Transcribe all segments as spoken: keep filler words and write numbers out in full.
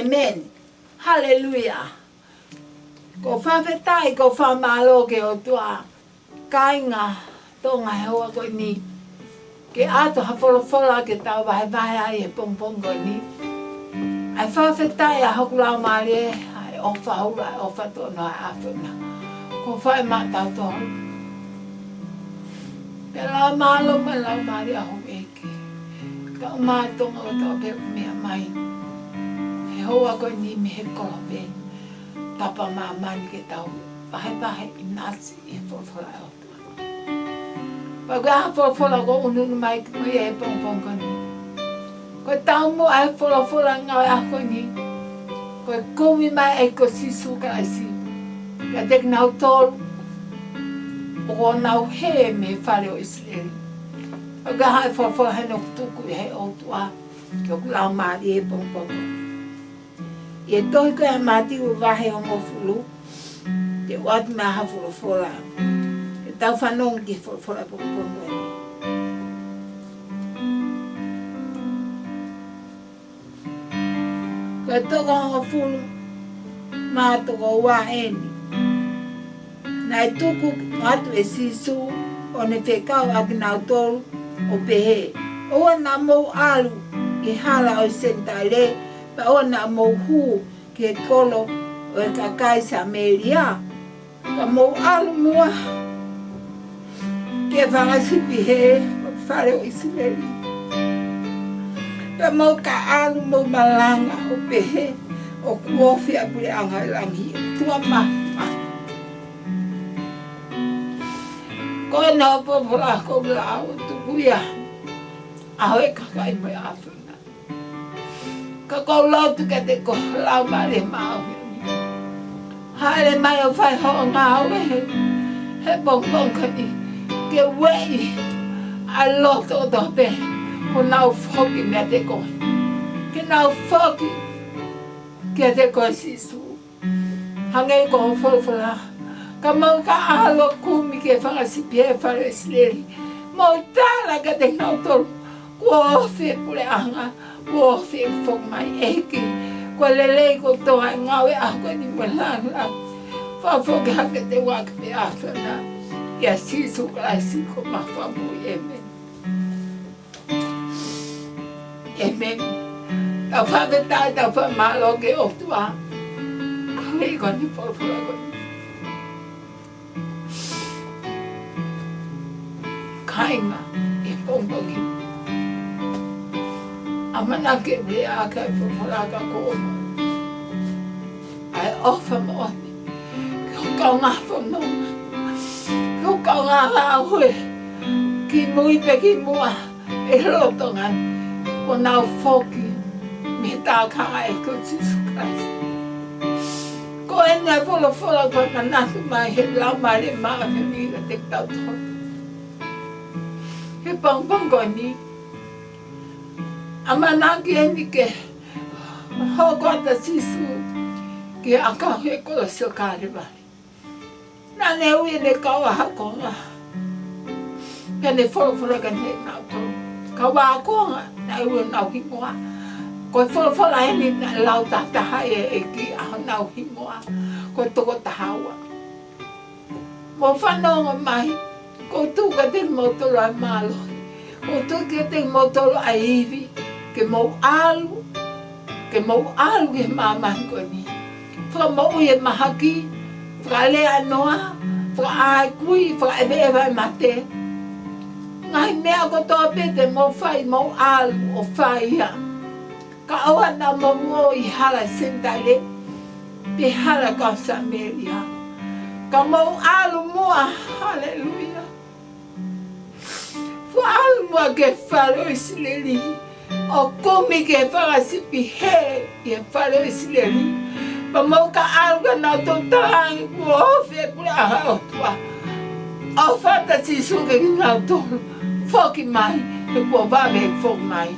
ʻĒmeni. Haleluia. ʻOku ou fakafetaʻi, ʻoku ou fakamālō ki he ʻOtua. Kāinga Tonga, he houa ko eni, ke ʻoatu ha folofola ke tau vahevahe ai he pongipongi ko eni. ʻOku ou fakafetaʻi ʻa hoku laumālie, ʻa e ʻofa hulu, ʻa e ʻofa tōnounou ʻa e ʻAfiona. ʻOku ou fai maʻatautolu. Pea lau mālō mo e laumālie ʻa houʻeiki. Kau mātuʻa Tonga kotoa pē ʻoku meʻa mai he houa ko eni mei he kolope, tapa māmani ke tau vahevahe ʻinasi ʻi he folofola ʻa e ʻOtua. Pea ko e folofola kuo ʻunuʻunu mai kiate kimautolu he pongipongi ko eni. Ko e taumuʻa ʻa e folofola ngāue ʻaho ko eni, ko e kumi mai ʻa e ʻEiki ko Sīsū Kalaisi kiate kinautolu ʻoku nau hē mei he fale ʻo ʻIsileli. Pea ko e folofola heni ʻoku tuku ʻe he ʻOtua ki hoku laumālie he pongipongi ko eni. ʻI he tohi ko ia ʻa Mātiu vahe hongofulu, te u ʻoatu mai ha folofola. Ke tau fanongo ki he folofola pongipongi ko eni. Ko e toko hongofulu mā toko ua eni. Naʻe tuku atu ʻe Sīsū ʻo ne fekau ʻa kinautolu ʻo pehē, ʻOua naʻa mou ʻalu ki he hala ʻo e Senitaile, pea ʻoua naʻa mou hū ki he kolo ʻo e kakai Samēlia, ka mou ʻalu muʻa ki he fanga sipi hē ʻo e fale ʻo ʻIsileli. Pea mou ka ʻalu mou malanga ʻo pehē, ʻOku ofi ʻa e puleʻanga ʻo e langi, ʻoku tuʻa māfimafi. Ko ena ʻa e folofola ʻoku ou lau ʻo tuku ia ʻa e kakai mo e ʻAfiona. Ka ʻoku ou lotu kiate koe Laumālie Māʻoniʻoni. Hāʻele mai ʻo fai hoʻo ngāue he pongipongi ko eni. Ke ueʻi ʻa e loto kotoa pē ʻoku nau foki meiate koe. Ke nau foki kiate koe Sīsū. Hangē ko hoʻo folofola. Ka mou ka ʻalu ʻo kumi ki he fanga sipi hē ʻo e fale ʻo ʻIsileli. Mou tala kiate kinautolu. Kuo ofi e puleʻanga. Kuo ofi e foki mai ʻEiki. Kuo lelei kotoa e ngāue ʻaho ko eni mo e lāngilangi. Fakafoki hake ʻa e ʻOtua ke pea fana. ʻIa Sīsū Kalaisi ko homau Fakamoʻui, ʻēmeni. ʻĒmeni. Tau fakafetaʻi, tau fakamālō ki he ʻOtua. Ko e ʻi ko eni folofola ko eni. Kāinga, he pongipongi. ʻAmanaki ke lea ʻaki ʻa e folofola ka ko ʻa e ʻofa moʻoni. Ki hoʻo kaungā fononga. Ki hoʻo kaungā ngāue. Kimui pē kimuʻa. ʻI he lolotonga ni, ʻoku nau foki mei he tākanga ʻo e ʻEiki ko Sīsū Kalaisi. Ko ena ʻa e folofola kuo manatu mai ʻe he Laumālie Māʻoniʻoni kiate kitautolu he pongipongi ko eni. ʻAmanaki eni ke hoko atu ʻa Sīsū ki he ʻakau he kolosi ʻo Kalevale. Naʻa ne ui ʻene kau ākonga. Pea ne folofola kiate kinautolu. Kau ākonga, naʻe ui honau hingoa. Ko e folofola eni naʻe lau tahataha ʻe he ʻEiki ʻa honau hingoa. Ko e toko taha ua. Mou fanongo mai. ʻOku ou tuku kiate kimoutolu ʻa e mālohi. ʻOku ou tuku kiate kimoutolu ʻa e ivi. Ke mou ʻalu. Ke mou ʻalu ki he māmani ko eni. Fakamoʻui e mahaki, fakalea e noa, fakaʻā e kui, fakaʻeveʻeva e mate. Ngaahi meʻa kotoa pē te mou fai, mou ʻalu ʻo fai ia. Ka ʻoua naʻa mou ō ʻi he hala ʻo e Senitaile, pe hala ʻo e kau Samēlia. Ka mou ʻalu muʻa, haleluia. Fua ʻalu muʻa ki he fale ʻo ʻIsileli. ʻO kumi ki he fanga sipi hē ʻi he fale ʻo ʻIsileli. Pea mou ka ʻalu ka nau tō talangi kuo ofi e puleʻanga ʻo e ʻOtua. ʻOfa atu ʻa Sīsū kiate kinautolu. Foki mai, he kuo vave e foki mai.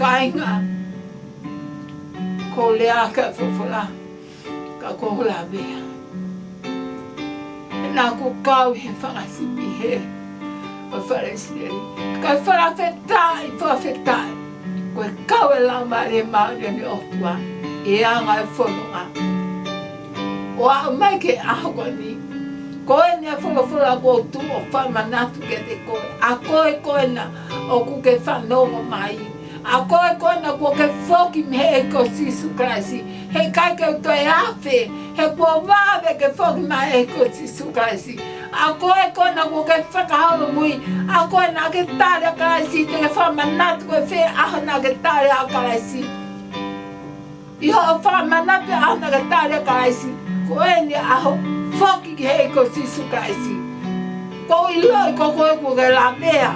Kāinga, ʻoku ou lea ʻaki ʻa e folofola. Ka ʻoku ou lavea. He naʻa ku kau he fanga sipi hē ʻo e fale ʻo ʻIsileli. Ka fakafetaʻi, fakafetaʻi. Ko e kau e Laumālie Māʻoniʻoni ʻo e ʻOtua. ʻi he anga e fononga. ʻO aʻu mai ki he ʻaho ko eni, ko eni ʻa e folofola ʻoku ou tuʻu ʻo fakamanatu kiate koe. ʻA koe ko ena ʻoku ke fanongo mai, ʻa koe ko ena kuo ke foki mei he ʻEiki ko Sīsū Kalaisi, heʻikai ke u toe afe, he kuo vave ke foki mai e ʻEiki ko Sīsū Kalaisi. ʻA koe ko ena kuo ke fakaholomui, ʻa koe naʻa ke tali ʻa Kalaisi, te ke fakamanatu ko e fē ʻaho naʻa ke tali ʻa Kalaisi. ʻI hoʻo fakamanatu e ʻaho naʻa ke tali ʻa Kalaisi, ko eni ʻa hoʻo foki ki he ʻEiki ko Sīsū Kalaisi. ʻOku ou ʻiloʻi ko koe kuo ke lavea.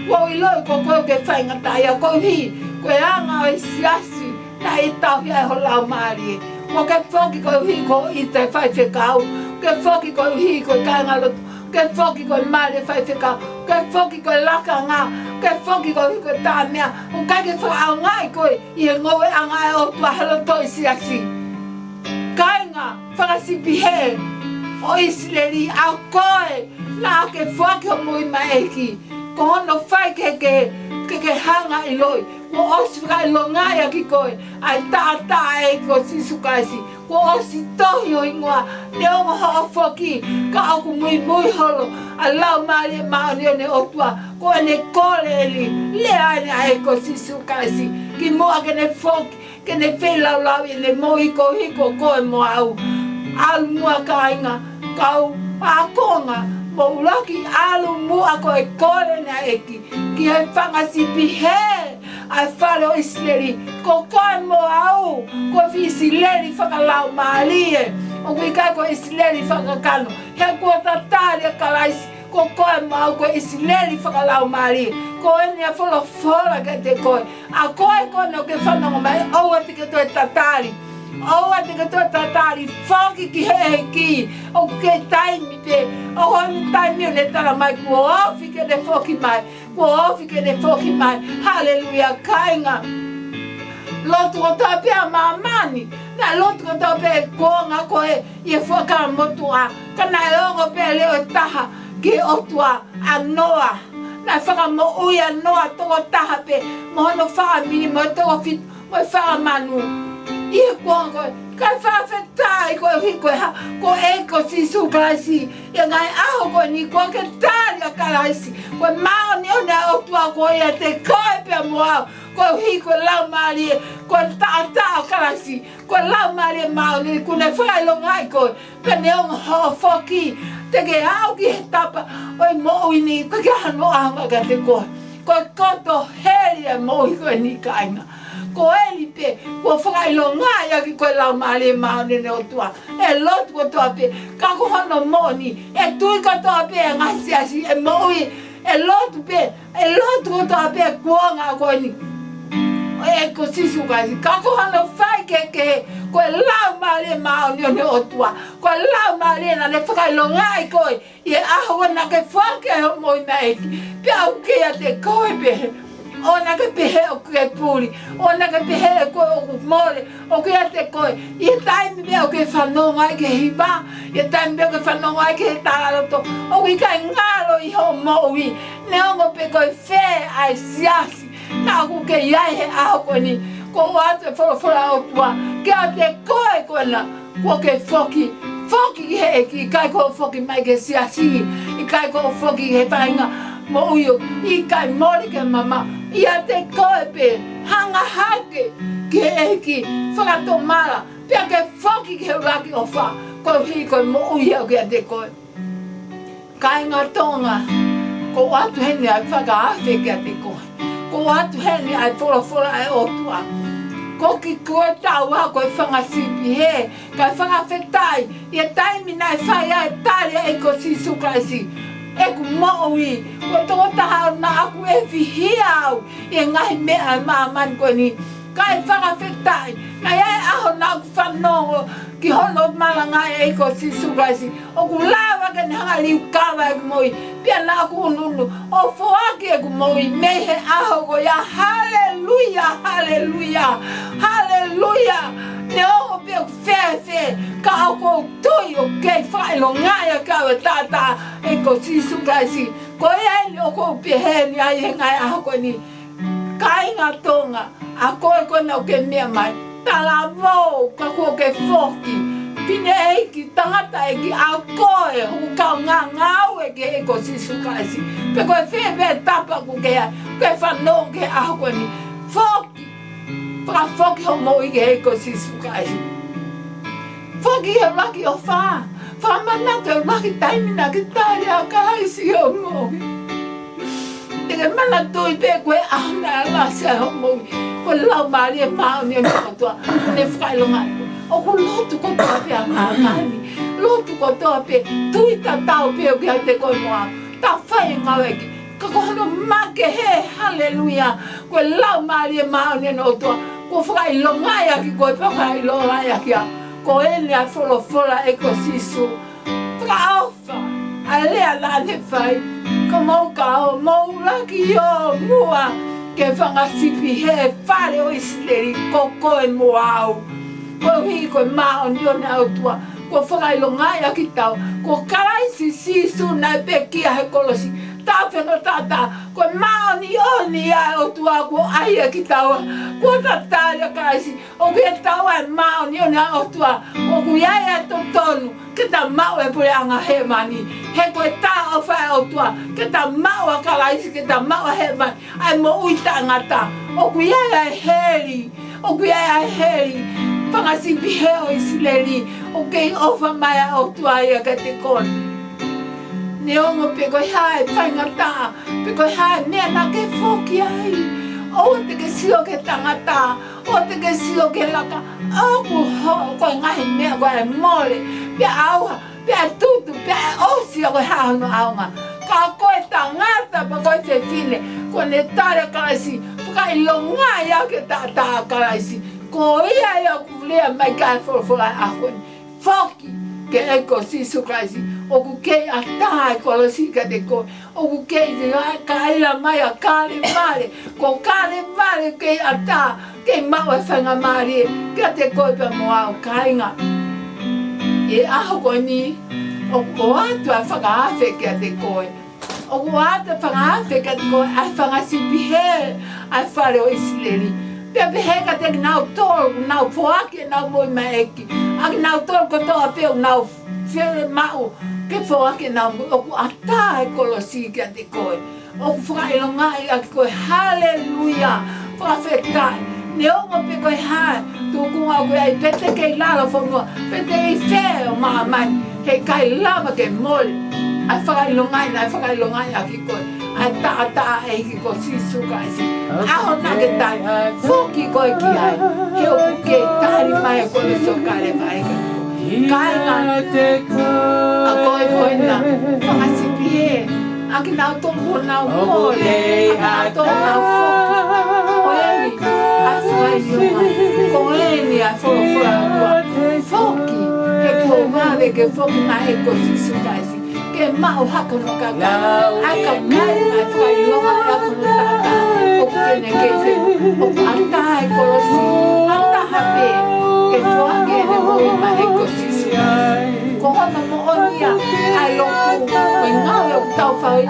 ʻOku ou ʻiloʻi ko koe kuo ke faingataʻaʻia koeʻuhi ko e anga ʻo e siasi naʻe tauhi ai ho laumālie. Kuo ke foki koeʻuhi ko e ʻita e faifekau. Kuo ke foki koeʻuhi ko e kāingalotu. Kuo ke foki ko e mali e faifekau. Kuo ke foki ko e lakanga. Kuo ke foki koeʻuhi ko e taʻamea. ʻOku ʻikai ke fakaʻaongaʻi koe ʻi he ngoueʻanga ʻa e ʻOtua he loto ʻo e siasi. Kāinga, fakasipi hē ʻo ʻIsileli, ʻa koe naʻa ke foaki ho moʻui maʻa e ʻEiki. Ko hono faikehekehe ke ke hanga ʻo ʻiloʻi, kuo ʻosi fakaʻilongaʻi ʻaki koe ʻa e taʻataʻa ʻo e ʻEiki ko Sīsū Kalaisi. Kuo ʻosi tohi ho hingoa, neongo hoʻo foki, ka ʻoku muimui holo ʻa e Laumālie Māʻoniʻoni ʻo e ʻOtua. Ko ʻene kole eni, lea eni ʻa e ʻEiki ko Sīsū Kalaisi kimuʻa ke ne foki, ke ne feilaulau ʻi heʻene moʻui koeʻuhi ko koe mo au. ʻAlu muʻa kāinga, kau ākonga, mou ʻuluaki ʻalu muʻa ko e kole eni ʻa e ʻEiki ki he fanga sipi hē ʻa e fale ʻo ʻIsileli. Ko koe mo au ko e ʻIsileli fakalaumālie. ʻOku ʻikai ko e ʻIsileli fakakakano. He kuo tatali ʻa Kalaisi, ko koe mo au ko e ʻIsileli fakalaumālie. Ko eni ʻa e folofola kiate koe. ʻA koe ko ena ʻoku ke fanongo mai, ʻoua te ke toe tatali. ʻOua te ke toe tatali, foki ki he ʻEiki. ʻOku kei taimi pē, ʻoku ʻi ai e taimi ʻoku ne tala mai kuo ofi ke ne foki mai. Kuo ofi ke ne foki mai. Haleluia, kāinga. Lotu kotoa pē ʻa māmani, naʻe lotu kotoa pē kuonga ko ē ʻi he Fuakava Motuʻa, ka naʻe ongo pē leʻo ʻe taha ki he ʻOtua, ʻa Noa. Naʻe fakamoʻui ʻa Noa tokotaha pē mo hono fāmili mo e toko fitu mo e fanga manu ʻi he kuonga ko ē. Kae fakafetaʻi koeʻuhi ko e hā? Ko e ʻEiki ko Sīsū Kalaisi. ʻI he ngaahi ʻaho ko eni kuo ke tali ʻa Kalaisi. Ko e māʻoniʻoni ʻa e ʻOtua ko ia ʻiate koe pea mo au. Koeʻuhi ko e Laumālie, ko e taʻataʻa ʻo Kalaisi. Ko e Laumālie Māʻoniʻoni kuo ne fakaʻilongaʻi koe. Pea neongo hoʻo foki, te ke aʻu ki he tapa ʻo e moʻui ni, ʻikai ke ʻi ai hano ʻaonga kiate koe. Ko e koto heli ʻa e moʻui ko eni, kāinga. Ko eni pē kuo fakaʻilongaʻi ʻaki koe ʻe he Laumālie Māʻoniʻoni ʻo e ʻOtua. ʻE lotu kotoa pē, ka ko hono moʻoni, ʻe tui kotoa pē ʻa e ngaahi siasi, ʻe moʻui, ʻe lotu pē, ʻe lotu kotoa pē kuonga ko eni ʻo e ʻEiki ko Sīsū Kalaisi, ka ko hono faikehekehe, ko e Laumālie Māʻoniʻoni ʻo e ʻOtua. Ko e Laumālie naʻa ne fakaʻilongaʻi koe ʻi he ʻaho naʻa ke foaki ai hoʻo moʻui maʻa e ʻEiki. Pea ʻoku ʻiate koe pē. ʻOua naʻa ke pehē ʻoku ke puli. ʻOua naʻa ke pehē ʻoku, ʻoku mole. ʻOku ʻiate koe. ʻI he taimi pē ʻoku ke fanongo ai ki he hiva, ʻi he taimi pē ʻoku ke fanongo ai ki he talaloto, ʻoku ʻikai ngalo ʻi hoʻo moʻui. Neongo pe ko e fē ʻa e siasi naʻa ʻoku ke ʻi ai he ʻaho ko eni, ʻoku ʻoatu e folofola ʻa e ʻOtua kiate koe ko ena kuo ke foki, foki ki he ʻEiki, ʻikai ko hoʻo foki mai ki he siasi, ʻikai ko hoʻo foki ki he faʻahinga moʻui ʻoku ʻikai mole ke mamaʻo. ʻIate koe pē, hanga hake ki he ʻEiki, fakatomala, pea ke foki ki he ʻuluaki ʻofa, koeʻuhi ko e moʻui ʻoku ʻiate koe. Kāinga Tonga, ʻoku ou ʻoatu heni ʻa e fakaafe kiate koe. ʻOku ou ʻoatu heni ʻa e folofola ʻa e ʻOtua. Ko kimoutolu ko e fanga sipi hē, kae fakafetaʻi, ʻi he taimi naʻe fai ai e tali ʻa e ʻEiki ko Sīsū Kalaisi ʻeku moʻui, ko e tokotaha au naʻa ʻoku ʻefihia au ʻi he ngaahi meʻa ʻa māmani ko eni. Kae fakafetaʻi, naʻe ʻi ai e ʻaho naʻa ku fanongo ki hono malangaʻi ʻa e ʻEiki ko Sīsū Kalaisi. ʻOku lava ke ne hanga ʻo liukava ʻeku moʻui. Pea naʻa ku ʻunuʻunu ʻo foaki ʻeku moʻui mei he ʻaho ko ia. Haleluia, haleluia, haleluia. Neongo pe ʻoku fēfē, ka ʻoku ou tui ʻoku kei fakaʻilongaʻi ʻaki au e taʻataʻa ʻo e ʻEiki ko Sīsū Kalaisi. Ko ia eni ʻoku ou pehē ni ai he ngaahi ʻaho ko eni. Kāinga Tonga, ʻa koe ko ena ʻoku ke meʻa mai, Talavou, ka kuo ke foki. Fineʻeiki, tangataʻeiki, ʻa koe, hoku kaungā ngāue ki he ʻEiki ko Sīsū Kalaisi. Pe ko e fē pē tapa ʻoku ke ʻi ai, ke fanongo ki he ʻaho ko eni. Foki. Fakafoki hoʻo moʻui ki he ʻEiki ko Sīsū Kalaisi. Foki he ʻuluaki ʻofa. Fakamanatu he ʻuluaki taimi naʻa ke tali ʻa Kalaisi ʻi hoʻo moʻui. Te ke manatuʻi pē ko e ʻaho naʻe alasi ai hoʻo moʻui, ko e Laumālie Māʻoniʻoni ʻo e ʻOtua, ne fakaʻilongaʻi koe. ʻOku lotu kotoa pē ʻa māmani. Lotu kotoa pē, tui tatau pē ʻoku ʻiate koe mo au. Tau fai e ngāue ki. Ka ko hono makehe, haleluia. Ko e Laumālie Māʻoniʻoni ʻo e ʻOtua, kuo fakaʻilongaʻi ʻaki koe, fakaʻilongaʻi ʻaki au. Ko eni ʻa e folofola ʻa e ʻEiki ko Sīsū. Fakaʻofa ʻa e lea naʻa ne fai. Ka mou ka ō, mou ʻuluaki ō muʻa ki he fanga sipi he fale ʻo ʻIsileli, ko koe mo au. Koeʻuhi ko e māʻoniʻoni ʻa e ʻOtua, kuo fakaʻilongaʻi ʻaki kitaua. Ko Kalaisi Sīsū naʻe pekia he kolosi. Taʻefenua taʻataʻa, ko e māʻoniʻoni ʻa e ʻOtua kuo ʻai ʻaki kitaua. Kuo ta tali ʻa Kalaisi, ʻoku ʻiate kitaua e māʻoniʻoni ʻa e ʻOtua. ʻOku ʻi ai e totonu ke ta maʻu e puleʻanga hēvani. He ko e taʻofi ʻa e ʻOtua ke ta maʻu ʻa Kalaisi, ke ta maʻu ʻa hēvani, ʻa e moʻui taʻengata. ʻOku ʻi ai ʻa e heli, ʻoku ʻi ai ʻa e heli. Fanga sipi he ʻo ʻIsileli, ʻoku kei ʻofa mai ʻa e ʻOtua ia kiate koe. Neongo pe ko e hā e faingataʻa, pe ko e hā e meʻa naʻa ke foki ai. ʻOua te ke sio ki he tangata, ʻoua te ke sio ki he laka. ʻOku hoko e ngaahi meʻa ko ē ʻe mole, pea ʻauha, pea tutu, pea ʻosi ʻa ko e hā hono ʻaonga. Ka ko e tangata, pea ko e fefine, kuo ne tali ʻa Kalaisi, fakaʻilongaʻi ʻaki e taʻataʻa ʻa Kalaisi. Ko ia ia ʻoku lea mai ki ai e folofola ʻa e ʻaho ni. Foki ki he ʻEiki ko Sīsū Kalaisi, ʻoku kei ʻatā e kolosi kiate koe, ʻoku kei te ka ʻaila mai ʻa Kalevale, ko Kalevale kei ʻatā, kei maʻu e faingamālie kiate koe pea mo au kāinga. ʻI he ʻaho ko eni, ʻoku ʻoatu ʻa e fakaafe kiate koe. ʻOku ʻoatu e fakaafe kiate koe ʻa e fanga sipi he ʻa e fale ʻo ʻIsileli. Pea pehē kiate kinautolu, nau foaki ʻenau moʻui maʻa e ʻEiki. ʻA kinautolu kotoa pē ʻoku nau fiemaʻu ke foaki ʻenau moʻui, ʻoku ʻatā e kolosi kiate koe. ʻOku fakaʻilongaʻi ʻaki koe, haleluia, fakafetaʻi. Neongo pe ko e hā e tūkunga ʻoku ke ʻi ai, pe te ke ʻi lalo fonua, pe te ʻi fē ʻo māmani, heʻikai lava ke mole ʻa e fakaʻilongaʻi naʻe fakaʻilongaʻi ʻaki koe ʻa e taʻataʻa ʻo e ʻEiki ko Sīsū Kalaisi. ʻAho naʻa ke tali, foki koe ki ai, he ʻoku kei tali mai e kolosi ʻo Kalevale. Kāinga, ʻa koe ko ena, fanga sipi he, ʻa kinautolu ʻoku nau mole, ʻa kinautolu ʻoku nau foki. Ko eni ʻa e fakaʻilonga, ko eni ʻa e folofola ʻa e ʻOtua. Foki, he kuo vave ke foki mai e ʻEiki ko Sīsū Kalaisi ke maʻu hake hono kakai. ʻA e kakai naʻe fakaʻilongaʻi ʻaki hono taʻataʻa, ʻoku ke ne kei fē, ʻoku ʻatā e kolosi, ʻatā pē ke foaki ʻene moʻui maʻa e ʻEiki ko Sīsū Kalaisi. Ko hono moʻoni ia ʻa e lotu, ko e ngāue ʻoku tau fai,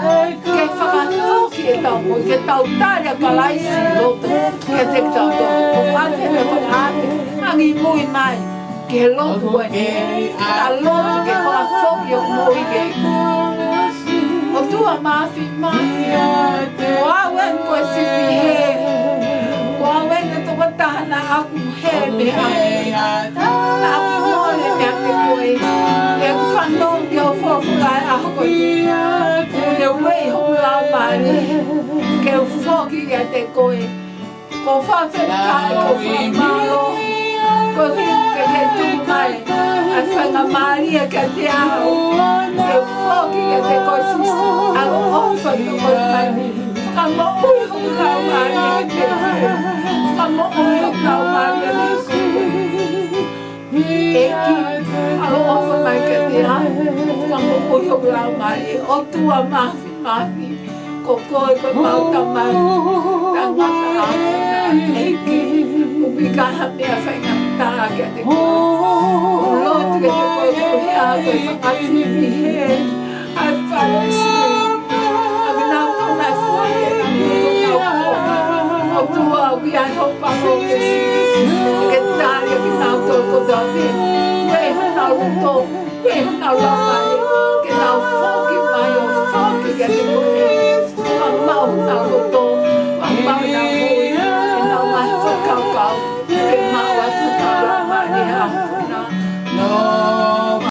ke fakafoki ʻetau moʻui, ke tau tali ʻa Kalaisi ʻi lotu kiate kitautolu. ʻOku ʻoatu ʻene fakaafe, angimui mai ki he lotu ko eni, ke ta lotu ke fakafoki hoʻo moʻui ki he ʻOtua Māfimafi. Ko au eni ko e sipi he, ko au eni e tokotaha naʻa ku hē mei ʻapi. Naʻa ku mole meiate koe. ʻI heʻeku fanongo ki hoʻo folofola he ʻaho ko eni, kuo ne ueʻi hoku laumālie ke u foki kiate koe. ʻOku ou fakafetaʻi, ʻoku ou fakamālō koeʻuhi ke ke tuku mai ʻa e faingamālie kiate au ke u foki kiate koe Sīsū. ʻAloʻofa tokoni mai. Fakamoʻui hoku laumālie kiate koe. Fakamoʻui hoku laumālie kiate koe. ʻEiki, ʻaloʻofa mai kiate au. Fakamoʻui hoku laumālie. ʻOtua Māfimafi, ko koe ko ʻemau Tamai. Tangata ʻa e ʻEiki, ʻoku ʻikai ha meʻa faingataʻa kiate koe. ʻOku ou lotu kiate koe koeʻuhi ko e fanga sipi he ʻa e fale ʻo ʻIsileli. ʻA kinautolu naʻe foaki ʻenau moʻui, ʻoku nau foaki. ʻOtua, ʻoku ʻi ai hoʻo pako, ʻEiki Sīsū, ke tali ʻa kinautolu kotoa pē. Mei honau loto, mei honau lava.